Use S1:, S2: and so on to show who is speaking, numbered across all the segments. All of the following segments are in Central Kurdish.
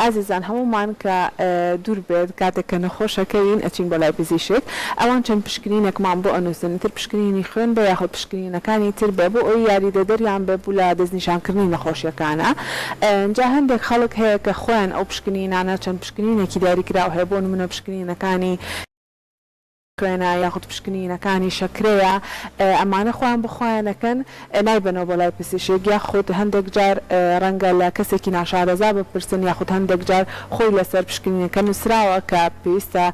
S1: ئازیزان هەموومان کە دوور بێت کاتێک کە نەخۆش ئەکەوین ئەچین بۆ لای پزیشک ئەوان چەند پشکنینێکمان بۆ ئەنووسن ئیتر پشکنینی خوێن بێ یاخود پشکنینەکانی تر بێ بۆ ئەوەی یاریدەدەریان بێ بو لە دەستنیشانکردنی نەخۆشیەکانا جا هەندێک خەڵک هەیە کە خۆیان ئەو پشکنینانە چەند پشکنینێکی دیاریکراو هەیە بۆ نمونە پشکنینەکانی خوێنە یاخود پشکنینەکانی شەکرەیە ئەمانە خۆیان بۆ خۆیان ئەکەن نایبەنەوە بۆ لای پزیشک یاخود هەندێک جار ڕەنگە لە کەسێکی ناشارەزا بپرسن یاخود هەندێک جار خۆی لەسەر پشکنینەکە نوسراوە کە پێویستە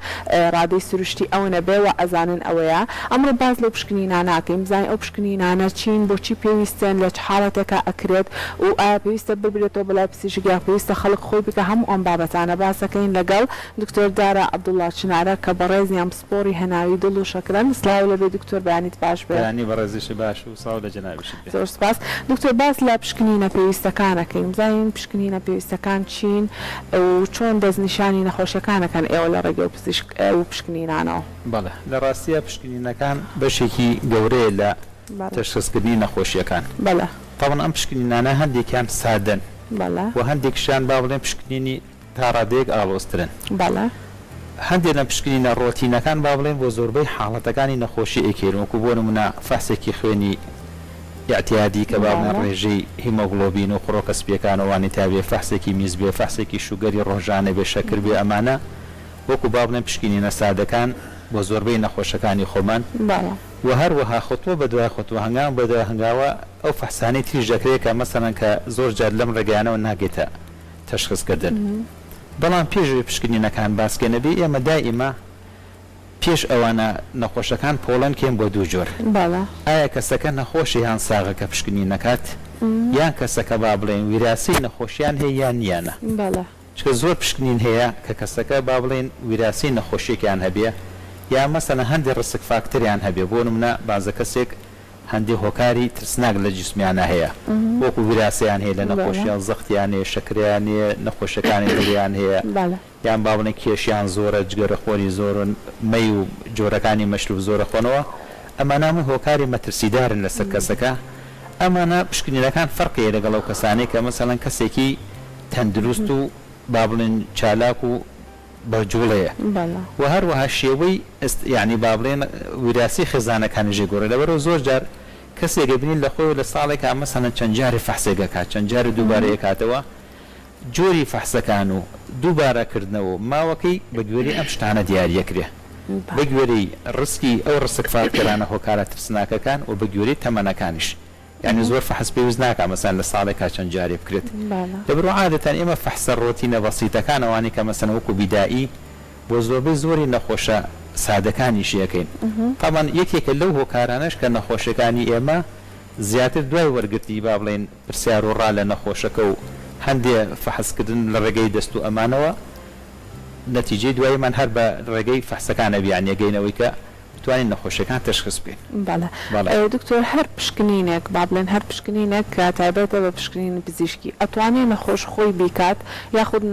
S1: ڕادەی سروشتی ئەوەنە بێ وا ئەزانن ئەوەیە ئەمڕۆ باس لەو پشکنینانە ئەکەین بزانین ئەو پشکنینانە چین بۆچی پێویستن لە چ حاڵەتێکا ئەکرێت و ئایا پێویستە ببرێتەوە بۆ لای پزیشک یا پێویستە خەڵک خۆی بکا هەموو ئەم بابەتانە باس ئەکەین لەگەڵ دکتۆر دارا عەبدوڵا چنارە کە بەڕێزیان پسپۆڕی هەناوی دڵ و شەکرەن. سڵاو لێ بێ دکتۆر بەیانیت باش بێ.
S2: بەیانی بەڕێزیشت باش و سڵاو لە جەنابیشت بێ.
S1: زۆر سوپاس. دکتۆر باس لە پشکنینە پێویستەکان ئەکەین بزانین پشکنینە پێویستەکان چین و چۆن دەستنیشانی نەخۆشیەکان ئەکەن ئێوە لە ڕێگەی پزیشک و پشکنینانەوە؟
S2: بەڵێ لە ڕاستیا پشکنینەکان بەشێکی گەورەیە لە تەشخیسکردنی نەخۆشیەکان.
S1: بەڵێ.
S2: تەبعەن ئەم پشکنینانە هەندێکیان سادەن
S1: بەڵێ.
S2: و هەندێکیشیان با بڵێین پشکنینی تا ڕادەیەک ئاڵۆزترن.
S1: بەڵێ.
S2: هەندێک لەم پشکنینە ڕۆتینەکان با بڵێین بۆ زۆربەی حاڵەتەکانی نەخۆشی ئەیکەین وەکو بۆ نمونە فەحسێکی خوێنی ئیعتیادی کە با بڵێین ڕێژەی هیمۆگڵۆبین و خڕۆکە سپیەکان و ئەوانەی تیا بێ، فەحسێکی میز بێ، فەحسێکی شوگەری ڕۆژانە بێ، شەکر بێ ئەمانە وەکو با بڵێین پشکنینە سادەکان بۆ زۆربەی نەخۆشەکانی خۆمان و هەروەها خوتوە بە دوای خوتوە هەنگاو بە دوای هەنگاوە ئەو فەحسانەی تریش دەکرێ کە مەسەلەن کە زۆر جار لەم ڕێگایانەوە ناگەیتە تەشخیس کردن بەڵام پێش ئەوەی پشکنینەکان باسکەین ئەبێ ئێمە دائیمە پێش ئەوانە نەخۆشەکان پۆڵێن کەین بۆ دوو جۆر ئایا کەسەکە نەخۆشە یان ساغە کە پشکنین نەکات یان کەسەکە با بڵێین ویراسەی نەخۆشیان هەیە یان نییانە چونکە زۆر پشکنین هەیە کە کەسەکە با بڵێین ویراسەی نەخۆشیەکیان هەبێ یا مەسەلەن هەندێ risk factor یان هەبێ بۆ نمونە بازە کەسێک هەندێ هۆکاری ترسناک لە جیسمیانا هەیە وەکو ویراسەیان هەیە لە نەخۆشیان زەختیان هەیە شەکرەیان هەیە نەخۆشیەکانی دڵیان هەیە یان با بڵێین کێشیان زۆرە جگەرە خۆری زۆرن مەی و جۆرەکانی مەشروب زۆر ئەخۆنەوە ئەمانە هەموو هۆکاری مەترسیدارن لەسەر کەسەکە ئەمانە پشکنینەکان فەرقی هەیە لەگەڵ ئەو کەسانەی کە مەسەلەن کەسێکی تەندروست و با بڵێین چالاک و بە جوڵەیە و هەروەها شێوەی یانی با بڵێین ویراسی خێزانەکانیش ئەگۆڕێ لەبەرئەوە زۆر جار کەسێک ئەبینی لە خۆیەوە لە ساڵێکا مەسەلەن چەند جارێ فەحسێک ئەکات چەند جارێ دووبارەی ئەکاتەوە جۆری فەحسەکان و دووبارە کردنەوە و ماوەکەی بە گوێرەی ئەم شتانە دیاری ئەکرێ بە گوێرەی ڕسکی ئەو risk factor انە هۆکارە ترسناکەکان و بە گوێرەی تەمەنەکانیش یانی زۆر فەحس پێویست ناکا مەسەلەن لە ساڵێکا چەند جارێ بکرێت لەبەرئەوە عادەتەن ئێمە فەحسە ڕۆتینە بەسیتەکان ئەوانەی کە مەسەلەن وەکو بیدائی بۆ زۆربەی زۆری نەخۆشە سادەکانیشی ئەکەین تەبعەن یەکێکە لەو هۆکارانەش کە نەخۆشەکانی ئێمە زیاتر دوای وەرگرتنی با بڵێین پرسیار و ڕا لە نەخۆشەکە و هەندێ فەحس کردن لە ڕێگەی دەست و ئەمانەوە نەتیجەی دواییمان هەر بە ڕێگەی فەحسەکان ئەبێ یانی ئەگەینەوەی کە بتوانین نەخۆشیەکان تەشخیس بکەین.
S1: بەڵێ دکتۆر هەر پشکنینێک با بڵێن هەر پشکنینێک کە تایبەتە بە پشکنینی پزیشکی ئەتوانێ نەخۆش خۆی بیکات یاخود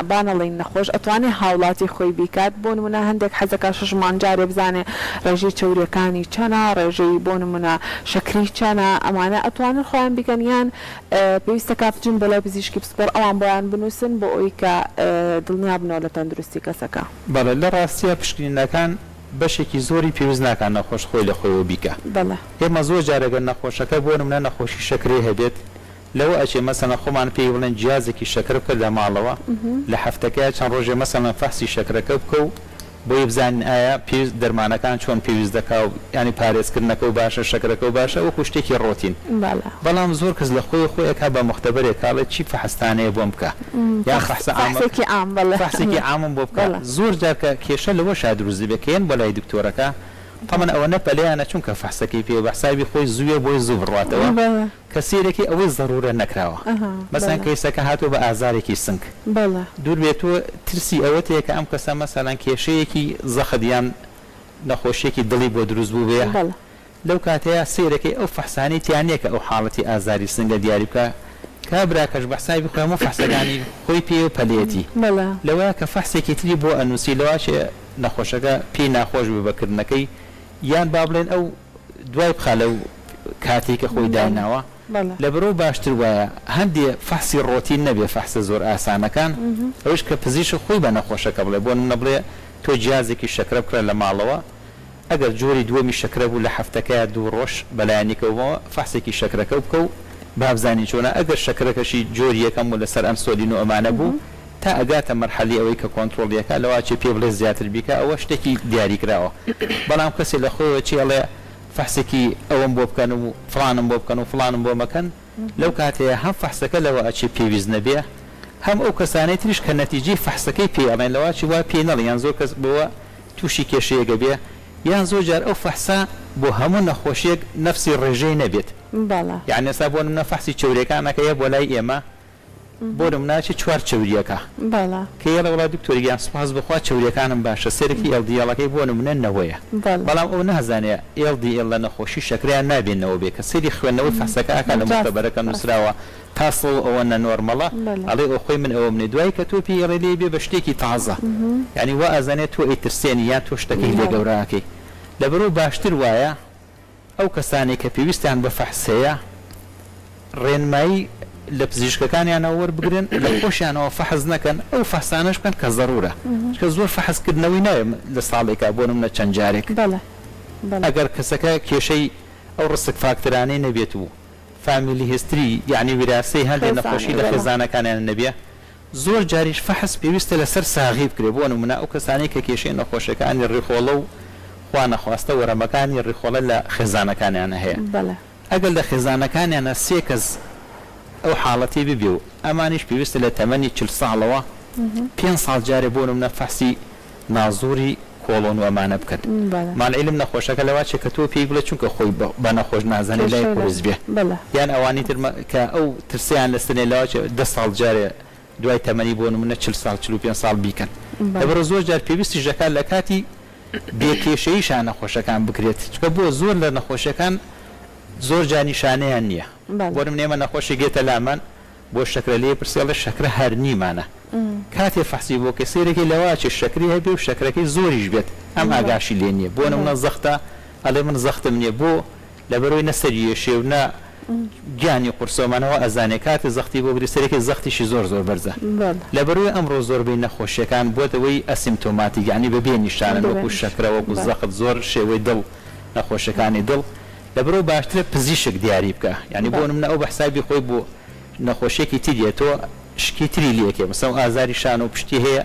S1: با نەڵێین نەخۆش ئەتوانێ هاوڵاتی خۆی بیکات بۆ نمونە هەندێک حەزەکا شەش مانگ جارێ بزانێ ڕێژەی چەوریەکانی چەنە ڕێژەی بۆ نمونە شەکری چەنە ئەمانە ئەتوانن خۆیان بیکەن یان پێویستە کا بچن بۆ لای پزیشکی پسپۆڕ ئەوان بۆیان بنوسن بۆ ئەوی کە دڵنیا بنەوە لە تەندروستی کەسەکە.
S2: بەڵێ لە ڕاستیا پشکنینەکان بەشێکی زۆری پێویست ناکا نەخۆش خۆی لە خۆیەوە بیکا.
S1: بەڵێ.
S2: ئێمە زۆر جار ئەگەر نەخۆشەکە بۆ نمونە نەخۆشی شەکرەی هەبێت لەوە ئەچێ مەسەلەن خۆمان پێی بڵێن جیازێکی شەکر بکە لە ماڵەوە لە هەفتەکەیا چەند ڕۆژێ مەسەلەن فەحسی شەکرەکە بکە و بۆی بزانین ئایا پێویست دەرمانەکان چۆن پێویست دەکا و یانی پارێزکردنەکە و باشە شەکرەکە و باشە وەکو شتێکی ڕۆتین بەڵام زۆر کەس لە خۆی خۆی ئەکا بە موختەبەرێک کە ئەڵێ چی فەحستانەیە بۆم بکە یان فەحسە عامە
S1: فەحسێکی عام بەڵێ
S2: فەحسێکی عامم بۆ بکە زۆر جار کە کێشە لەوەشا دروست دەبێ کە یەن بۆ لای دکتۆرەکە تەمەن ئەوەنە پەلەیانە چونکە فەحسەکەی پێ بە حسابی خۆی زوویە بۆی زوو بڕواتەوە کە سەیرەکەی ئەوەی زەرورە نەکراوە مەسەلەن کەیسەکە هاتووە بە ئازارێکی سنگ دوور بێت تۆ ترسی ئەوەت هەیە کە ئەم کەسە مەسەلەن کێشەیەکی زەخت یان نەخۆشیەکی دڵی بۆ دروست بووبێ لەو کاتەیا سەیرەکەی ئەو فەحسانەی تیا نیە کە ئەو حاڵەتی ئازاری سنگە دیاری بکا کابراکەش بە حسابی خۆی هەموو فەحسەکانی خۆی پێیە و پەلێتی لەوەیا کە فەحسێکی تری بۆ ئەنوسی لەواچێ نەخۆشەکە پێی ناخۆش بێ بە کردنەکەی یان با بڵێن ئەو دوای بخا لەو کاتەی کە خۆی دایناوە. لەبەرئەوە باشتر وایە هەندێ فەحسی ڕۆتین نەبێ فەحسە زۆر ئاسانەکان ئەوەیش کە پزیشک خۆی بە نەخۆشەکە بڵێ بۆ نمونە بڵێ تۆ جیازێکی شەکرە بکڕە لە ماڵەوە ئەگەر جۆری دووەمی شەکرە بوو لە هەفتەکەیا دوو ڕۆژ بەلایەنیکەوە فەحسێکی شەکرەکەو بکە و با بزانین چۆنە ئەگەر شەکرەکەشی جۆری یەکەم بوو لەسەر ئەنسۆلین و ئەمانە بوو تا ئەگاتە مەرحەلی ئەوەی کە کۆنترۆڵی ئەکا لەوە ئەچێ پێی بڵێ زیاتر بیکە ئەوە شتێکی دیاریکراوە بەڵام کەسێ لە خۆیەوە چی ئەڵێ فەحسێکی ئەوەم بۆ بکەن و فڵانم بۆ بکەن و فڵانم بۆ مەکەن، لەو کاتەیا هەم فەحسەکە لەوە ئەچێ پێویست نەبێ، هەم ئەو کەسانەی تریش کە نەتیجەی فەحسەکەی پێی ئەڵێن لەوە ئەچێ وا پێی نەڵێن یان زۆر کەس بەوە تووشی کێشەیەک ئەبێ یان زۆر جار ئەو فەحسە بۆ هەموو نەخۆشیەک نەفسی ڕێژەی نەبێت. یانی ئێستا بۆ نمونە فەحسی چەوریەکان ئەکەیە بۆ لای ئێمە بۆ نمونە ئەچێ چوار چەوریەکە کە یەڵێ وەڵا دکتۆر گیان سوپاس بۆ خوا چەوریەکانم باشە سەیرەکی LDL ەکەی بۆ نمونە نەوەیە بەڵام ئەو نازانێ LDL لە نەخۆشی شەکرەیا نابێ نەوە بێ کە سەیری خوێندنەوەی فەحسەکە ئەکا لە موختەبەرەکە نوسراوە تا سەو ئەوەنە نۆرمەڵە ئەڵێ ئۆخۆی من ئەوەم نیە دوایی کە تۆ پێی ئەڵێ لێی بێ بە شتێکی تازە یانی وا ئەزانێ تۆ ئەیترسێنی یان تۆ شتەکەی لێ گەورە ئەکەی لەبەرئەوە باشتر وایە ئەو کەسانەی کە پێویستیان بە فەحس هەیە ڕێنمایی لە پزیشکەکانیانەوە وەربگرن، لە خۆشیانەوە فەحس نەکەن، ئەو فەحسانەش بکەن کە زەروورە، چونکە زۆر فەحس کردنەوەی ناوێت لە ساڵێکا بۆ نموونە چەند جارێک، ئەگەر کەسەکە کێشەی ئەو risk factor انەی نەبێت و family history یانی ویراسەی هەندێ نەخۆشی لە خێزانەکانیان نەبێ، زۆر جاریش فەحس پێویستە لەسەر ساغی بکرێت، بۆ نموونە ئەو کەسانەی کە کێشەی نەخۆشیەکانی ڕیخۆڵە و خوا نەخواستە وەرەمەکانی ڕیخۆڵە لە خێزانەکانیانە هەیە، ئەگەر لە خێزانەکانیانە سێ کەس ئەو حاڵەتەی ببێ و ئەمانیش پێویستە لە تەمەنی 40 ساڵەوە پێنج ساڵ جارێ بۆ نموونە فەحسی نازوری کۆڵۆن و ئەمانە بکەن. مع العلم نەخۆشەکە لەوە چێ کە تۆ پێی بڵێ چونکە خۆی بە نەخۆش نازانێ لای قورس بێ یان ئەوانی تر کە ئەو ترسەیان لەسەرێ لەوە چێ دە ساڵ جارێ دوای تەمەنی بۆ نمونە 40 ساڵ 45 ساڵ بیکەن لەبەرئەوە زۆر جار پێویستیش دەکات لە کاتی بێ کێشەییشا نەخۆشەکان بکرێت چونکە بۆ زۆر لە نەخۆشیەکان زۆر جار نیشانەیان نییە بۆ نمونە ئێمە نەخۆشێک دێتە لامان بۆ شەکرە لێی پرسی ئەڵێ شەکرە هەر نیمانە کاتێ فەحسی بۆ کەی سەیرەکەی لەوە ئەچێ شەکری هەبێ و شەکرەکەی زۆریش بێت ئەم ئاگاشی لێ نیە بۆ نمونە زەختە ئەڵێ من زەختم نیە بۆ لەبەرئەوەی نە سەری ئێشێ و نە گیانی قورسە و مانەوە ئەزانێ کاتێ زەختی بۆ گری سەرەکەی زەختیشی زۆر زۆر بەرزە لەبەرئەوەی ئەمڕۆ زۆربەی نەخۆشیەکان بۆتەوەی asymptomatic یانی بەبێ نیشانەن وەکو شەکرە وەکو زەخت زۆر شێوەی دڵ نەخۆشیەکانی دڵ لەبەرئەوە باشترە پزیشک دیاری بکا یانی بۆ نمونە ئەو بە حسابی خۆی بۆ نەخۆشیەکی تریە تۆ شکی تری لێ ئەکەی مەسەڵەن ئازاری شان و پشتی هەیە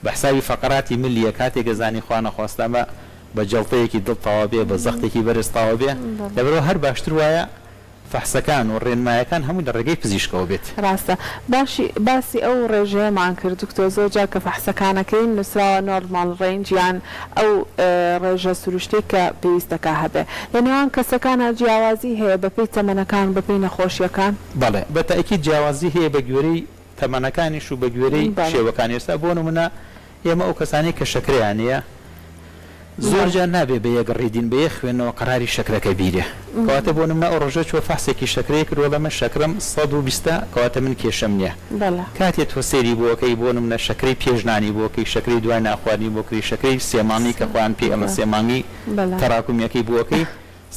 S2: بە حسابی فەقەراتی ملیە کاتێک ئەزانی خوا نەخواستە ئەمە بە جەڵتەیەکی دڵ تەواو بێ بە زەختێکی بەرز تەواو بێ لەبەرئەوە هەر باشتر وایە فەحسەکان و ڕێنمایەکان هەمووی لە ڕێگەی پزیشکەوە بێت.
S1: ڕاستە باشی باسی ئەو ڕێژەیەمان کرد دکتۆر زۆر جار کە فەحسەکان ئەکەین نوسراوە normal range یان ئەو ڕێژە سروشتەی کە پێویستەکا هەبێ لە نێوان کەسەکانا جیاوازی هەیە بەپێی تەمەنەکان بەپێی نەخۆشیەکان؟
S2: بەڵێ بە تەئکید جیاوازی هەیە بە گوێرەی تەمەنەکانیش و بە گوێرەی شێوەکانی ئێستا بۆ نمونە ئێمە ئەو کەسانەی کە شەکرەیان هەیە زۆر جار نابێ بە یەک reading بە یەک خوێندنەوە قەراری شەکرەکە بیرێ کەواتە بۆ نمونە ئەو ڕۆژە چوە فەحسێکی شەکرەی کردوە ئەڵێ من شەکرەم 120 ە کەواتە من کێشەم نیە کاتێ تۆ سەیری بۆ ئەکەی بۆ نمونە شەکرەی پێش نانی بۆ ئەکەی شەکرەی دوای نانخواردنی بۆ کری شەکرەی سێ مانگی کە خۆیان پێی ئەڵێن سێ مانگی تەراکومیەکەی بۆ ئەکەی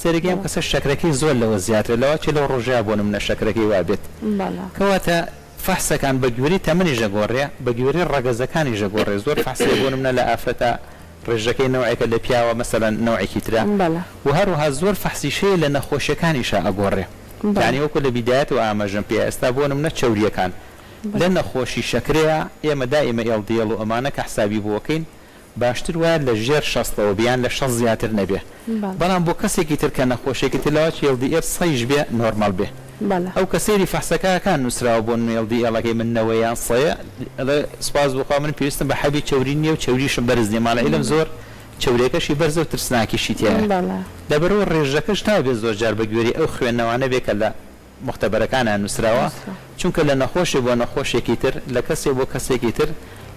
S2: سەیرەکەی ئەم کەسە شەکرەکەی زۆر لەوە زیاترە لەوە چێ لەو ڕۆژەیا بۆ نمونە شەکرەکەی وابێت کەواتە فەحسەکان بە گوێرەی تەمەنیش دەگۆڕێ، بە گوێرەی ڕەگەزەکانیش دەگۆڕێ، زۆر فەحس هەیە بۆ نمونە لە ئافرەتا ڕێژەکەی نەوعێکە لە پیاوە مەسەلەن نەوعێکی ترە و هەروەها زۆر فەحسیش هەیە لە نەخۆشیەکانیشا ئەگۆڕێ یانی وەکو لە بیدایەتەوە ئاماژەم پێیا ئێستا بۆ نمونە چەوریەکان لە نەخۆشی شەکرەیا ئێمە دائیمە LDL و ئەمانە کە حسابی بۆ ئەکەین باشتر وایە لە ژێر شەستەوە بێ یان لە شەست زیاتر نەبێ بەڵام بۆ کەسێکی تر کە نەخۆشێکی تر لەوەچی LDL سەیش بێ نۆرماڵ بێ ئەو کە سەیری فەحسەکە ئەکا نوسراوە بۆ نمونە LDL ەکەی من نەوە یان سەیە ئەڵێ سوپاس بۆ خوا من پێویستم بە حەبی چەوری نیە و چەوریشم بەرز نیە مع العلم زۆر چەوریەکەشی بەرزە و ترسناکیشی تیایە لەبەرئەوە ڕێژەکەش نابێ زۆر جار بە گوێرەی ئەو خوێندنەوانە بێ کە لە موختەبەرەکانا نوسراوە، چونکە لە نەخۆشێ بۆ نەخۆشێکی تر، لە کەسێ بۆ کەسێکی تر،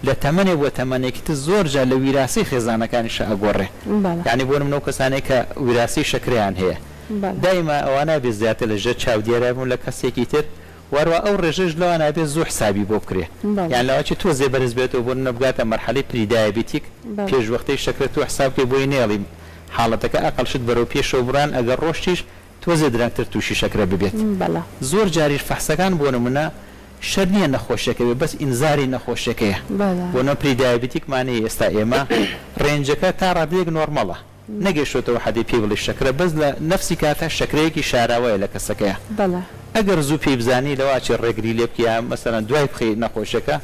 S2: لە تەمەنێ بۆ تەمەنێکی تر زۆر جار لە ویراسەی خێزانەکانیشا ئەگۆڕێ. یانی بۆ نمونە ئەو کەسانەی کە ویراسەی شەکرەیان هەیە دایما ئەوانە ئەبێ زیاتر لە ژێر چاودێرا بن لە کەسێکی تر و هەروا ئەو ڕێژەش لەوان ئەبێ زوو حسابی بۆ بکرێ یان لەوەچێ تۆزێ بەرز بێتەوە بۆ نمونە بگاتە مەرحەلەی prediabetic پێشوەختەی شەکرە تۆ حساب بکەی بۆی نەیەڵی حاڵەتەکە ئەقەڵ شت بەرەو پێشەوە بڕان ئەگەر ڕۆشتیش. تۆزێ درەنگتر تووشی شەکرە ببێت.
S1: بەڵێ.
S2: زۆر جاریش فەحسەکان بۆ نموونە شەرت نییە نەخۆشیەکە بێت بەس ئینزاری نەخۆشیەکەیە.
S1: بەڵێ.
S2: بۆ نموونە prediabetic مان هەیە ئێستا ئێمە range ەکە تا ڕادەیەک نۆرمەڵە نەگەیشتۆتەوە حەدی پێی بڵێی شەکرە بەس لە نەفسی کاتا شەکرەیەکی شاراوەیە لە کەسەکەیا.
S1: بەڵێ.
S2: ئەگەر زوو پێی بزانی لەوە ئەچێ ڕێگری لێ بکەی یا مەسەلەن دوای بخەی نەخۆشیەکە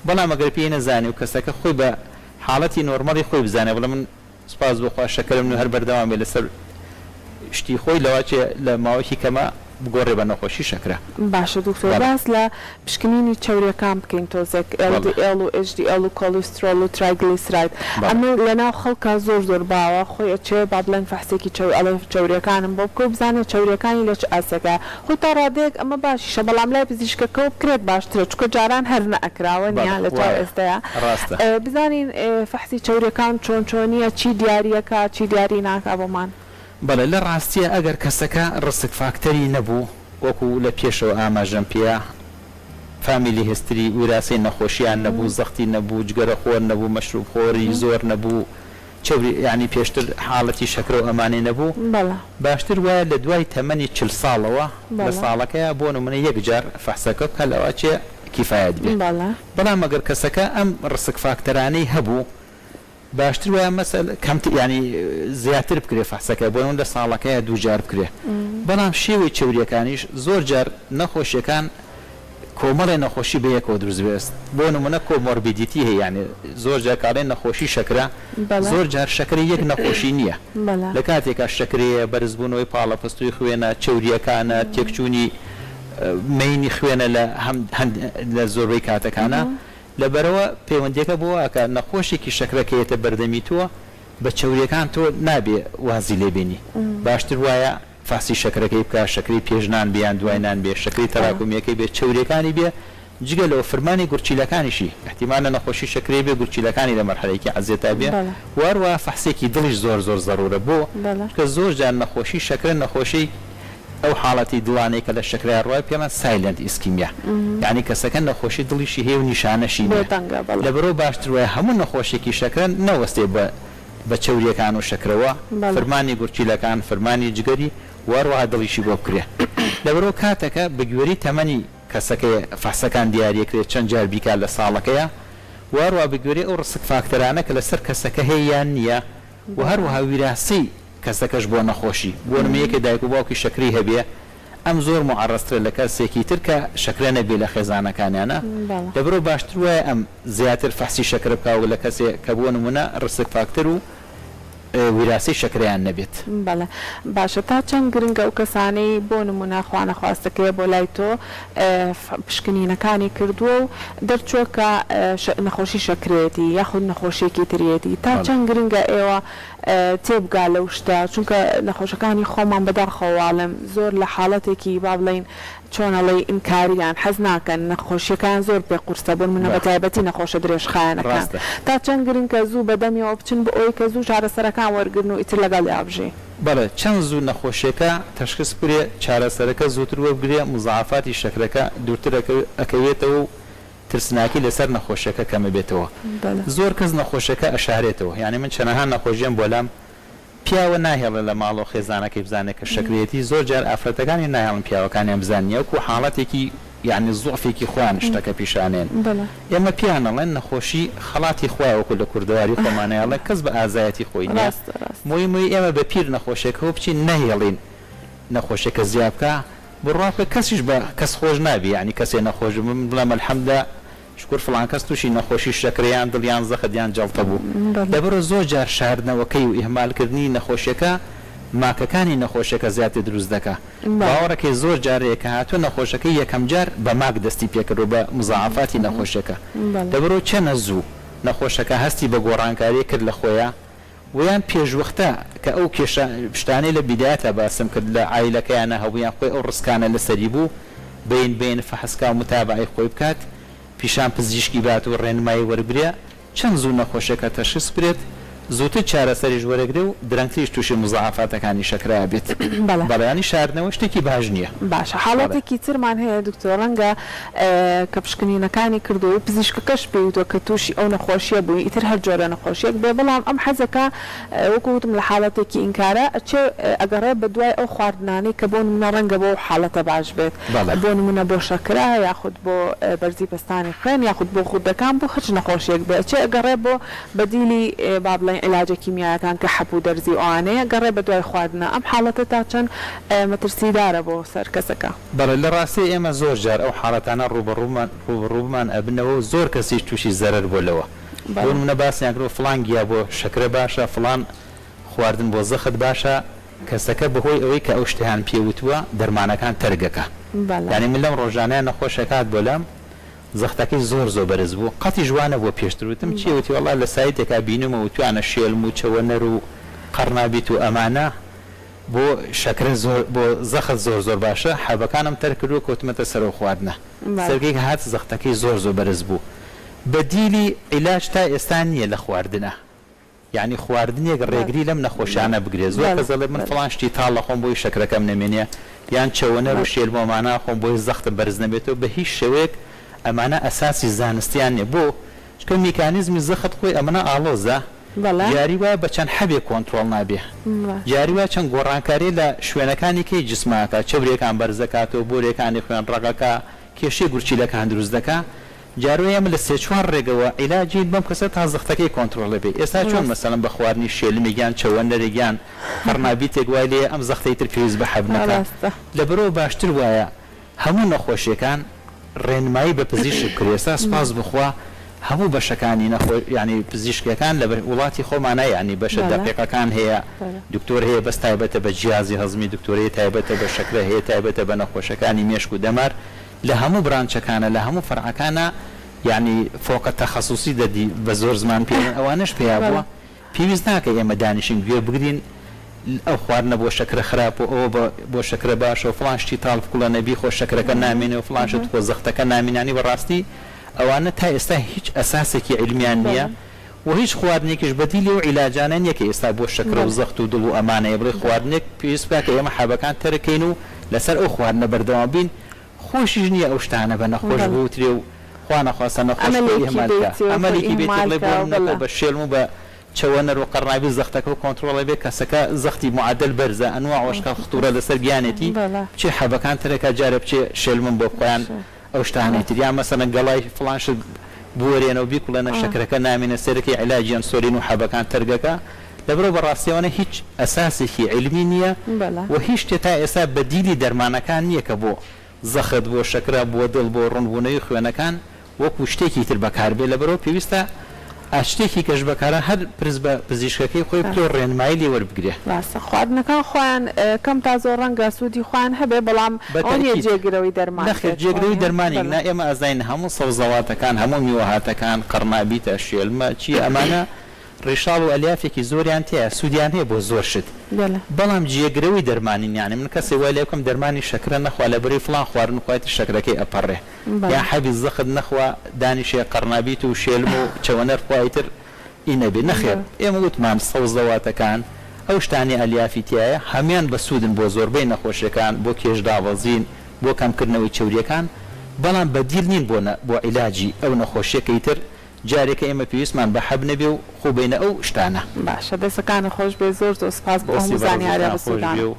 S2: بەڵام ئەگەر پێی نەزانی و کەسەکە خۆی بە حاڵەتی نۆرمەڵی خۆی بزانێ بڵێ من سوپاس بۆ خوا شەکرم نیە هەر بەردەوام بێ لەسەر شتی خۆی لەواچێ لە ماوەیەکی کەما بگۆڕێ بە نەخۆشی شەکرە.
S1: باشە دکتۆر
S2: بەڵێ.
S1: باس لە پشکنینی چەوریەکان بکەین تۆزێک L
S2: بەڵێ.
S1: D L و HDL و کۆلیسترۆڵ و triglyceride
S2: بەڵێ.
S1: ئەمە لەناو خەڵکا زۆر زۆر باوە خۆی ئەچێ با بڵێن فەحسێکی چەور ئەڵێ چەوریەکانم بۆ بکە و بزانێ چەوریەکانی لە چ ئاستێکایە خۆی تا ڕادەیەک ئەمە باشیشە بەڵام لای پزیشکەکەوە بکرێت باشترە چونکە جاران هەر نەئەکرا وەنیە
S2: بەڵێ
S1: لە چاو
S2: وایە
S1: ئێستەیا
S2: ڕاستە.
S1: بزانین فەحسی چەوریەکان چۆن چۆنیە چی دیاریەکا چی دیاری ناکا بۆمان.
S2: بەڵێ لە ڕاستیا ئەگەر کەسەکە risk factor ی نەبوو وەکو لە پێشەوە ئاماژەم پێیا family history ویراسەی نەخۆشیان نەبوو زەختی نەبوو جگەرە خۆر نەبوو مەشروب خۆری زۆر نەبوو چەوری یانی پێشتر حاڵەتی شەکرە و ئەمانەی نەبوو
S1: بەڵێ.
S2: باشتر وایە لە دوای تەمەنی 40 ساڵەوە لە
S1: بەڵێ.
S2: ساڵەکەیا بۆ نمونە یەک جار فەحسەکە بکا لەوەچێ کیفایەت بێ
S1: بەڵێ.
S2: بەڵام ئەگەر کەسەکە ئەم risk factor انەی هەبوو باشتر وایە مەسەل کەمتر یانی زیاتر بکرێ فەحسەکە بۆ نمونە لە ساڵەکەیا دوو جار بکرێ بەڵام شێوەی چەوریەکانیش زۆر جار نەخۆشیەکان کۆمەڵێ نەخۆشی بە یەکەوە دروست بێت بۆ نمونە comorbidity هەیە یانی زۆر جار کە ئەڵێن نەخۆشی شەکرە زۆر جار شەکرە یەک نەخۆشی نییە لە کاتێکا شەکرەیە بەرزبوونەوەی پاڵەپەستۆی خوێنە چەوریەکانە تێکچوونی مەینی خوێنە لە هەم لە زۆربەی کاتەکانە لەبەرئەوە پەیوەندیەکە بۆ واکە نەخۆشێکی شەکرە کە یەتە بەردەمی تۆ بە چەوریەکان تۆ نابێ وازی لێ بێنی باشتر وایە فەحسی شەکرەکەی بکا شەکرەی پێش نان بێ یان دوای نان بێ شەکرەی تەراکومیەکەی بێ چەوریەکانی بێ جگە لەوە فرمانی گورچیلەکانیشی ئیحتیمالە نەخۆشی شەکرەی بێ گورچیلەکانی لە مەرحەلەیەکی عەزیەتا بێ وەهەروەها فەحسێکی دڵیش زۆر زۆر زەرورە بۆ چونکە زۆر جار نەخۆشی شەکرە نەخۆشی ئەو حاڵەتی دڵانەی کە لە شەکرەیا ڕوای پێڵێن silent ischemia یانی کەسەکە نەخۆشی دڵیشی هەیە و نیشانەشی نیە
S1: بێدەنگە بەڵێ.
S2: لەبەرئەوە باشتر وایە هەموو نەخۆشێکی شەکرە نەوەستێ بە بە چەوریەکان و شەکرەوە فرمانی گورچیلەکان فرمانی جگەری و هەروەها دڵیشی بۆ بکرێ لەبەرئەوە کاتەکە بە گوێرەی تەمەنی کەسەکەیە فەحسەکان دیاریەکرێ چەند جار بیکات لە ساڵەکەیا و هەروەها بە گوێرەی ئەو risk factor انە کە لەسەر کەسەکە هەیە یان نیە و هەروەها ویراسەی کەسەکەش بۆ نەخۆشی، بۆ نمونە یەکێ دایک و باوکی شەکرەی هەبێ ئەم زۆر موعەڕەزترە لە کەسێکی تر کە شەکرە نەبێ لە خێزانەکانیانا، لەبەرئەوە باشتر وایە ئەم زیاتر فەحسی شەکرە بکا وەک لە کەسێ کە بۆ نمونە risk factor و ویراسەی شەکرەیان نەبێت.
S1: بەڵێ باشە تا چەند گرنگە ئەو کەسانەی بۆ نمونە خوانەخواستەکەیە بۆ لای تۆ پشکنینەکانی کردووە و دەرچووە کە نەخۆشی شەکرەیەتی یاخود نەخۆشیەکی تریەتی تا چەند گرنگە ئێوە تێبگا لەو شتە چونکە نەخۆشەکانی خۆمان بەداخەوە واڵێم زۆر لە حاڵەتێکی با بڵێین چۆن ئەڵێی ئینکاریان حەز ناکەن نەخۆشیەکەیان زۆر پێ قورسە بۆ نمونە بەتایبەتی نەخۆشە درێژخایەنەکان تا چەند گرنگە زوو بەدەمیەوە بچن بۆ ئەوەی کە زوو چارەسەرەکان وەرگرن و ئیتر لەگەڵیا بژین.
S2: بەڵێ چەند زوو نەخۆشیەکە تەشخیس بکرێ چارەسەرەکە زووتر وەربگرێ مزاعەفاتی شەکرەکە دوورتر ئەکەوێتەوە و ترسناکی لەسەر نەخۆشیەکە کەمەبێتەوە زۆر کەس نەخۆشیەکە ئەشارێتەوە یانی من چەنەها نەخۆش دێن بۆلام پیاوە ناهێڵێ لە ماڵەوە خێزانەکەی بزانێ کە شەکرەیەتی زۆر جار ئافرەتەکانیش ناهێڵن پیاوەکانیان بزانن یەکو حاڵەتێکی یانی زوعفێکی خۆیان شتەکە پیشانێن ئێمە پێیان ئەڵێن نەخۆشی خەڵاتی خوایە وەکو لە کوردەواری خۆمانە ئەڵێن کەس بە ئازایەتی خۆی نیە مویموی ئێمە بە پیر نەخۆشێکەوە بچین نەهێڵین نەخۆشێکە زیا بکا بڕوا بکە کەسیش بە کەس خۆش نابی یانی کەسێ نەخۆش بوو من بڵێم الحمدللە شکور فڵان کەس توشی نەخۆشی شەکرە یان دڵ یان زەخت یان جەڵتە بوو لەبەرئەوە زۆر جار شاردنەوەکەی و ئیهمال کردنی نەخۆشیەکە ماکەکانی نەخۆشیەکە زیاتر دروست دەکا باوەڕەکەی زۆر جار هەیە کە هاتوە نەخۆشەکەی یەکەم جار بە ماک دەستی پێکردوە بە مزاعەفاتی نەخۆشیەکە لەبەرئەوە چەنە زوو نەخۆشەکە هەستی بە گۆڕانکاریەک کرد لە خۆیا وەیان پێشوەختە کە ئەو کێشە شتانەی لە بیدایەتا باسم کرد لە عایلەکەیانا هەبوو یان خۆی ئەو risk انە لەسەری بوو بەین بەین فەحس کا و متابەعەی خۆی بکات پیشان پزیشکی بات و ڕێنمایی وەربگرێ چەند زوو نەخۆشیەکە تەشخیس بکرێت. زووتر چارەسەریش وەرەگرێ و درەنگتریش تووشی موزاعەفاتەکانی شەکرە ئەبێت.
S1: بەڵێ.
S2: بەڵێ یانی شاردنەوە شتێکی باش نییە.
S1: باشە
S2: بەڵێ.
S1: حاڵەتێکی ترمان هەیە دکتۆر ڕەنگە کە پشکنینەکانی کردووە و پزیشکەکەش پێی وتووە کە تووشی ئەو نەخۆشیە بووی ئیتر هەر جۆرە نەخۆشیەک بێ بەڵام ئەم حەزەکە وەکو وتم لە حاڵەتێکی ئینکارا ئەچێ ئەگەڕێ بە دوای ئەو خواردنانەی کە بۆ نمونە ڕەنگە بۆ ئەو حاڵەتە باش بێت
S2: بەڵێ.
S1: بۆ نمونە بۆ شەکرە یاخود بۆ بەرزی پەستانی خوێن یاخود بۆ غودەکان بۆ هەرچ نەخۆشیەک بێ ئەچێ ئەگەڕێ بۆ بەدیلی با بڵێین عیلاجە کیمیایەکان کە حەپ و دەرزی و ئەوانەیە گەڕێ بە دوای خواردنە ئەم حاڵەتە تا چەند مەترسیدارە بۆ سەر کەسەکە؟
S2: بەڵێ لە ڕاستی ئێمە زۆر جار ئەو حاڵەتانە ڕووبەڕوومان ڕووبەڕوومان ئەبنەوە و زۆر کەسیش تووشی زەرەر بووە لەوە بۆ
S1: بەڵێ.
S2: نموونە باسیان کردووە فڵان گیا بۆ شەکرە باشە فڵان خواردن بۆ زەخت باشە کەسەکە بەهۆی ئەوەی کە ئەو شتەیان پێ وتووە دەرمانەکان تەرک ئەکا
S1: بەڵێ.
S2: یانی من لەم ڕۆژانەیە نەخۆشێک هات بۆ لام زەختەکەی زۆر زۆر بەرز بوو قەتیش وا نەبووە پێشتر وتم چیە وتی وەڵا لە سایتێکا بینومە وتویانە شێلم و چەوەنەر و قەڕنابیت و ئەمانە بۆ شەکرە زۆر بۆ زەخت زۆر زۆر باشە حەبەکانم تەرک کردووە کەوتمەتە سەر ئەو خواردنە سەرگەی هات زەختەکەی زۆر زۆر بەرز بوو بەدیلی عیلاج تا ئێستا نیە لە خواردنە. یەعنی خواردنێک ڕێگری لەم نەخۆشیانە بگرێت، زۆر کەس دەڵێت من فڵان شتی تاڵ ئەخۆم بۆی شەکرەکەم نەمێنێ، یان چەوەنەر و شێلمۆ ئەمانە ئەخۆم بۆی زەختم بەرز نەبێتەوە، بە هیچ شێوەیەک ئەمانە ئەساسی زانستیان نیە، بۆ؟ چونکە میکانیزمی زەخت خۆی ئەمەنە ئاڵۆزە، جاری وایە بە چەند حەبێک کۆنترۆڵ نابێ، جاری وایە چەند گۆڕانکاریە لە شوێنەکانی کەی جسما ئەکا، چەوریەکان بەرز دەکاتەوە، بۆریەکانی خوێن ڕەق ئەکا، کێشەی گورچیلەکان دروست دەکا، جارۆ ئێمە لە سێ چوار ڕێگەوە عیلاجین بەم کەسە تا زەختەکەی کۆنتڕۆڵێ بێ ئێستا چۆن مەسەلەن بە خواردنی شێلمێک یان چەوەنەرێک یان قەڕنابیتێک وای لێیە ئەم زەختەی تر پێویست بە حەب نەکا لەبەرئەوە باشتر وایە هەموو نەخۆشیەکان ڕێنمایی بە پزیشک بکرێ ئێستا سوپاس بۆ خوا هەموو بەشەکانی نەخۆ یانی پزیشکەکان لە وڵاتی خۆمانا یانی بەشە دەقیقەکان هەیە دکتۆر هەیە بەس تایبەتە بە جیازی هەزمی دکتۆر هەیە تایبەتە بە شەکرە هەیە تایبەتە بە نەخۆشەکانی مێشک و دەمار لە هەموو برانچەکانە لە هەموو فەرعەکانە یانی فۆقە تەخەسوسی دەدی بە زۆر زمان پێ ئەڵێن ئەوانەش پەیا بووە پێویست ناکە ئێمە دانیشین گوێ بگرین ئەو خواردنە بۆ شەکرە خراپە و ئەوە بە بۆ شەکرە باشە و فڵان شتی تاڵ بکوڵە نەبی خۆ شەکرەکە نامێنێ و فڵان شت خۆ زەختەکە نامێنێ یانی بە ڕاستی ئەوانە تا ئێستا هیچ ئەساسێکی عیلمیان نییە و هیچ خواردنێکیش بەدیلی ئەو عیلاجانە نییە کە ئێستا بۆ شەکرە و زەخت و دڵ و ئەمانەیە بڵێی خواردنێک پێویست بکا کە ئێمە حەبەکان تەرک کەین و لەسەر ئەو خواردنە بەردەوام بین خۆشیش نییە ئەو شتانە بە نەخۆش بوترێ و خوا نەخواستە نەخۆش خۆی ئیهمال کا ئەمەلێکی بێتی بڵێ بۆ نمونە خۆ بە شێلم و بە چەوەنەر و قەرنابی زەختەکە و کۆنترۆڵ ئەبێ کەسەکە زەختی معەدەل بەرزە ئەنواع و ئەشکال خطورە لەسەر گیانێتی بچێ حەبەکان تەرکا جارێ بچێ شێلمم بۆ بخوا یان ئەو شتانەی تر یان مەسەلەن گەڵای فڵان شت بوەرێنە و بیکوڵێنە شەکرەکە نامێنێ سەرەکی عیلاجی ئەنسۆلین و حەبەکان تەرگەکە لەبەرئەوە بەڕاستی ئەوانە هیچ ئەساسێکی عیلمی نیە و هیچ شتێ تا ئێستا بەدیلی دەرمانەکان نیە کە بۆ زەخت بۆ شەکرە بۆ دڵ بۆ ڕونبونەوی خوێنەکان وەکو شتێکی تر بەکار بێ لەبەرئەوە پێویستە شتێکی کەش بەکارە هەر پرس بە پزیشکەکەی خۆی بکرێ و ڕێنمایی لێ وەربگرێ.
S1: ڕاستە خواردنەکان خۆیان کەم تا زۆر ڕەنگە سوودی خۆیان هەبێ بەڵام
S2: بە
S1: ئەوە نیە
S2: تەئکید.
S1: جێگرەوەی دەرمان
S2: نەخێر
S1: بێت
S2: جێگرەوەی
S1: وانیە؟
S2: دەرمانێک
S1: بەڵێ.
S2: نا ئێمە ئەزانین هەموو سەوزەواتەکان هەموو میوەهاتەکان قەڕنابیتە شێلمە چیە ئەمانە ڕیشاڵ و ئەلیافێکی زۆریان تیایە سوودیان هەیە بۆ زۆر شت
S1: بەڵێ.
S2: بەڵام جێگرەوەی دەرمانین یانی من کەسێ وای لێ بکەم دەرمانی شەکرە نەخوا لەبەرەی فڵان خواردن خوای تر شەکرەکەی ئەپەڕێ یان حەبی زەخت نەخوا دانیشێ قەڕنابیت و شێلم و چەوەنەر بخوا ئیتر ئی نەبێ نەخێر ئێمە وتمان سەوزەواتەکان ئەو شتانەی ئەلیافی تیایە هەموان بەسوودن بۆ زۆربەی نەخۆشیەکان بۆ کێش دابەزین بۆ کەمکردنەوەی چەوریەکان بەڵام بەدیل نین بۆ بۆ عیلاجی ئەو نەخۆشیە کە ئیتر جارێکە ئێمە پێویستمان بە حەب نەبێ و خۆ بەینە ئەو شتانە.
S1: باشە دەستەکانت خۆش بێت زۆر زۆر سوپاس بۆ ئەو
S2: دەستی
S1: هەموو زانیاریە
S2: بەڕێزتان خۆش
S1: بەسوودانە.
S2: بێ و.